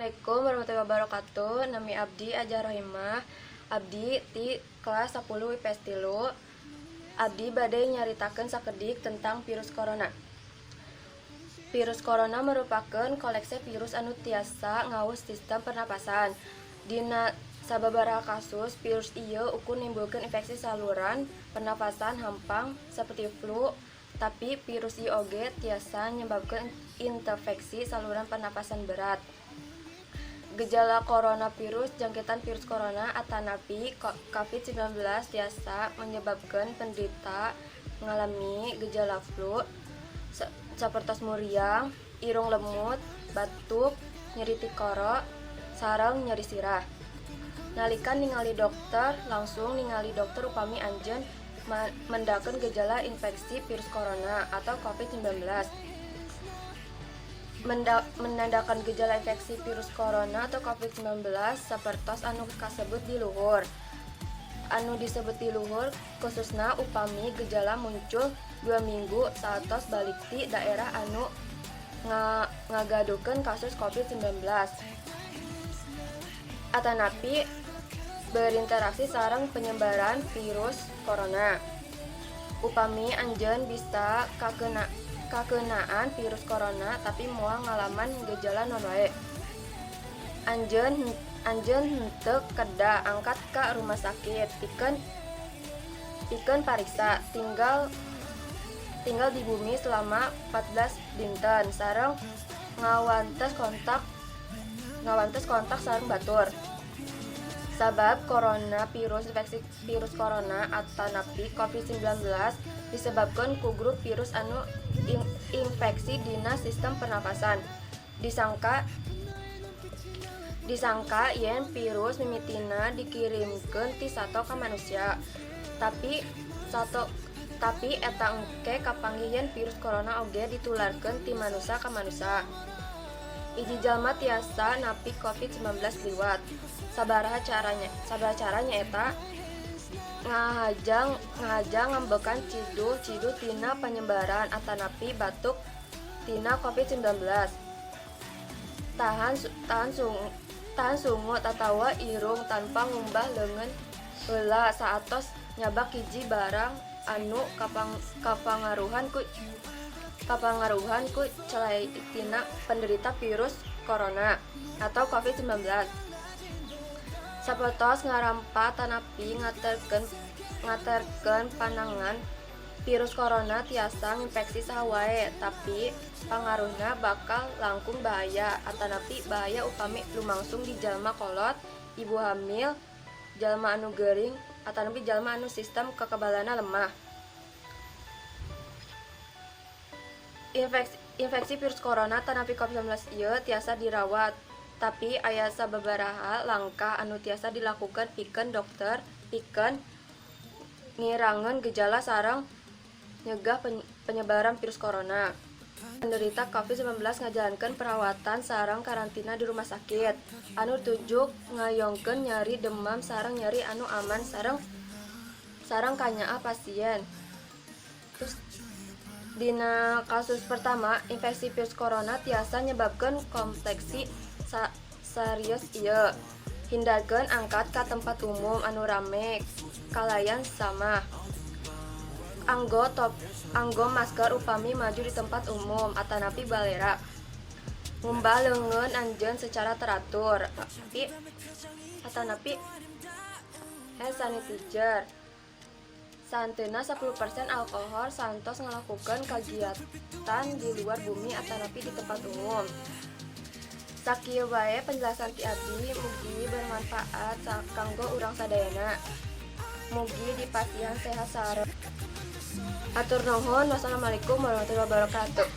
Assalamualaikum warahmatullahi wabarakatuh. Nami abdi Aja Rohimah. Abdi ti kelas 10 IPS 3. Abdi bade nyaritakeun sakedik tentang virus corona. Virus corona merupakan koleksi virus anu tiasa ngaus sistem pernapasan. Dina sababaraha kasus, virus ieu ukur nimbulkeun infeksi saluran pernapasan hampang seperti flu, tapi virus ieu oge tiasa nyebabkeun infeksi saluran pernapasan berat. Gejala coronavirus. Jangkitan virus corona atanapi COVID-19 tiasa menyebabkan penderita mengalami gejala flu sapertos muriang, irung lemut, batuk, nyeri tikoro, sareng nyeri sirah. Nalika ningali dokter, langsung ningali dokter upami anjeun mendakeun gejala infeksi virus corona atau COVID-19. Menandakan gejala infeksi virus corona atau COVID-19 sapertos anu kasebut di luhur. Anu disebut di luhur, khususna upami gejala muncul 2 minggu saatos balik ti daerah anu ngagaduhkeun kasus COVID-19 atanapi berinteraksi sareng penyebaran virus corona. Upami anjeun bisa kakenaan virus corona tapi moal ngalaman gejala naon wae, Anjeun anjeun henteu kedah angkat ka rumah sakit pikeun pikeun pariksa, tinggal tinggal di bumi selama 14 dinten sareng ngawantes kontak sareng batur. Sabab coronavirus, infeksi virus corona atanapi COVID-19 disebabkan ku grup virus anu infeksi dina sistem pernapasan. Disangka disangka yen virus mimitina dikirimkeun ti sato ka manusia. Tapi eta engke kapanggih yen virus corona oge ditularkeun ti manusa ka manusa. Hiji jalma tiasa napi COVID-19 liwat sabaraha caranya. Sabaraha cara nyaeta ngahaja ngambekan ciduh ciduh tina panyebaran atanapi batuk tina COVID-19, tahan tahan sung tahan sungut atawa irung tanpa ngumbah leungeun heula saatos nyabak hiji barang anu kapangaruhan ku celai tina penderita virus corona atau COVID-19, sapertos ngarampa atanapi ngaterkeun ngaterkeun panangan. Virus corona tiasa nginfeksi saha wae, tapi pangaruhna bakal langkung bahaya atanapi bahaya upami lumangsung di jalma kolot, ibu hamil, jalma anu gering, atanapi jalma anu sistem kekebalanna lemah. Infeksi virus corona atanapi COVID-19 ieu tiasa dirawat, tapi aya sababaraha langkah anu tiasa dilakukan pikeun dokter pikeun ngirangan gejala sareng nyegah penyebaran virus corona. Penderita COVID-19 ngajalankeun perawatan sareng karantina di rumah sakit anu tujuk ngayongkeun nyeri demam sareng nyeri anu aman sareng sareng kanyaah pasien. Terus dina kasus pertama, infeksi virus corona tiasa nyebabkeun komplikasi serius ieu: Hindarkeun angkat ka tempat umum anu rame kalayan samah, anggo masker upami maju di tempat umum atanapi balera, ngumbah leungeun anjeun secara teratur tapi atanapi hand sanitizer sahenteuna 10% alkohol saentos ngalakukeun kagiatan di luar bumi atanapi di tempat umum. Sakieu wae penjelasan ti abdi, mugi bermanfaat kanggo urang sadayana. Mugi dipasihan sehat sareng. Hatur nuhun. Wassalamualaikum warahmatullahi wabarakatuh.